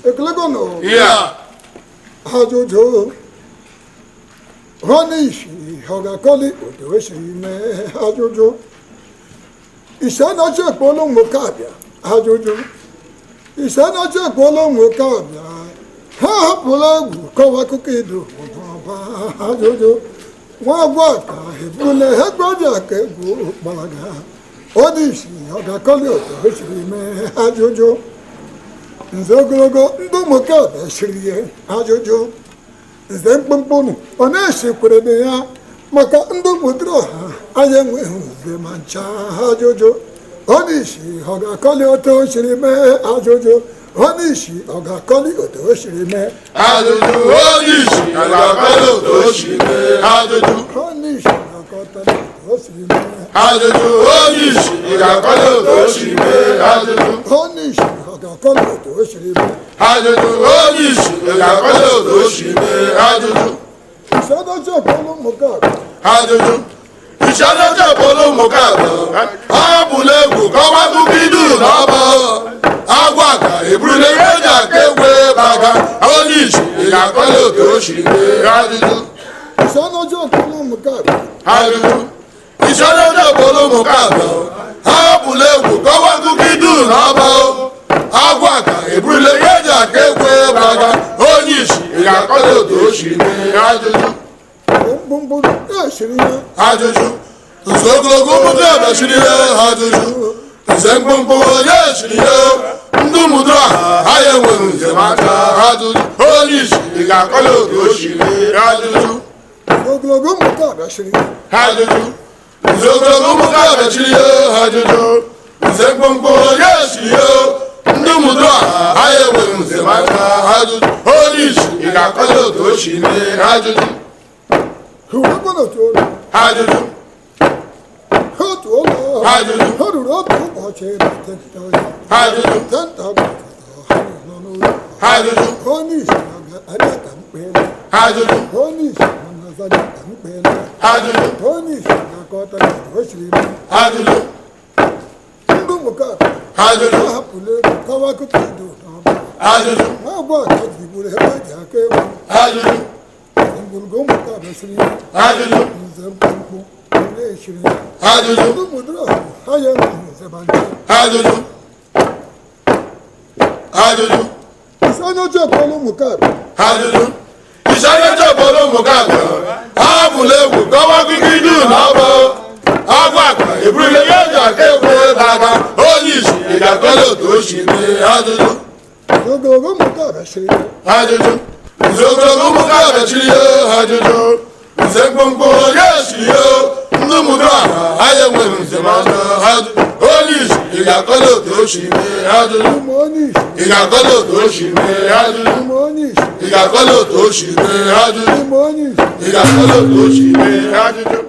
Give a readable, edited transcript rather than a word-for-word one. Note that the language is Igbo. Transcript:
Ekelego nụ. Ya. Ajụjụ ha n'isi ọ ga-akọli otu o siri mee. Ajụjụ ise anachi ekpolu nwoke abịa. Ajụjụ ise anachi ekpolu nwoke abịa, ha hapụla egwu kọwa akụkọ idu ọba. Ajụjụ nwa agwọ ka ebule egbe ka egwu gbalaga onyeisi ọ ga-akọli otu o siri mee. Ajụjụ nze ogologo ndị ụmụke abịa siri ihe. Ajụjụ nze mkpụmkpụ ọ na-esikwere na ya maka ndị ụmụdịrị ọha anyị enweghị nze ma ncha. Ajụjụ onyeisi ọ ga-akọli otu o siri mee. Ajụjụ onyeisi ọ ga-akọli otu o siri mee. Ajụjụ onye isi ọ ga-akọli otu o si mee. Ajụjụ onyeisi ga-akọtali otu o siri mee. Ajụjụ onye isi ị ga-akọli otu o si mee. Ajụjụ onyeisi ọ ga-akọli otu o siri mee. Ajụjụ onye isi ị ga-akọli otu o si mee. Ajụjụ ìṣẹ́dọ́jọ́ ọ̀pọ̀lọ́ mọ̀ká. Ajụjụ ìṣẹ́lẹ́jẹ̀ bọ́lú mụkàtà hapụla egwu kọwa akụkọ idu n'ọba agwa ka eburule ihe eji aka egwe baga onye isi ị ga-akọli otu o si mee. Ajụjụ ìṣẹ́dọ́jọ́ ọ̀pọ̀lọ́ mọ̀ká. Ajụjụ ìṣẹ́lẹ́jẹ̀ bọ́lú mụkàtà hapụla egwu kọwa akụkọ idu n'ọba agwa ka eburule ihe eji aka egwe baga onye isi ị ga-akọli otu o si mee. Ajụjụ mkpụmkpụ na-esiri ya. Ajụjụ nze ogologo ụmụdị ebechiri ihe. Ajụjụ nze mkpụmkpụ onye echiri ihe ndị ụmụdị ọha ha ya enweghị njem aka. Ajụjụ onye isi ị ga-akọli otu o si mee. Ajụjụ ogologo mọ̀ká bịasiri ya. Ajụjụ nze ogologo ụmụdị ebechiri ihe. Ajụjụ nze mkpụmkpụ onye echiri ihe ndị ụmụdị ọha ha ya enweghị njem aka. Ajụjụ onye isi ị ga-akọli otu o si mee. Ajụjụ hụrụ otu ụlọ. Ajụjụ otu ụlọ. Ajụjụ. Ha ruru otu ụbọchị na tenta ya. Ajụjụ tenta gbakọtara ha nọ n'ụlọ. Ajụjụ onye isi ga-abịa ka mkpele. Ajụjụ onye isi na-azaja ka mkpele. Ajụjụ onye isi ga-akọtara otu o siri mee. Ajụjụ ndị ụmụka Ajụjụ ha hapụla egwu kọwa akụkọ ido n'ọba. Ajụjụ nwa agbọghọ ka ji buru ebe eji aka egwu. Ajụjụ ngwurugwu ụmụka besiri ya. Ajụjụ nze mkpụmkpụ na-echiri ya. Ajụjụ ndị ụmụdịrị ọha ha ya enweghị nze ma ncha. Ajụjụ ajụjụ ise onye ọjọọ kpọrọ ụmụka. Ajụjụ ìṣẹ́lẹ́jẹ̀ bọ́lú mùkàtà hapụla egwu kọwa akụkọ idu na ọba agwa akpa eburule ihe eji aka egwu baga onye isi ị ga-akọli otu o si mee. Ajụjụ ogologo ụmụka besiri ya. Ajụjụ nze ogologo ụmụka bechiri ihe. Ajụjụ nze mkpụmkpụ onye echiri ihe ndị ụmụdị ọha ha ya enweghị njem aka. Ajụjụ onye isi ị ga-akọli otu o si mee. Ajụjụ ụmụ onye isi ị ga-akọli otu o si mee. Ajụjụ ụmụ onye isi ị ga-akọli otu o si mee. Ajụjụ ụmụ onye isi ị ga-akọli otu o si mee. Ajụjụ.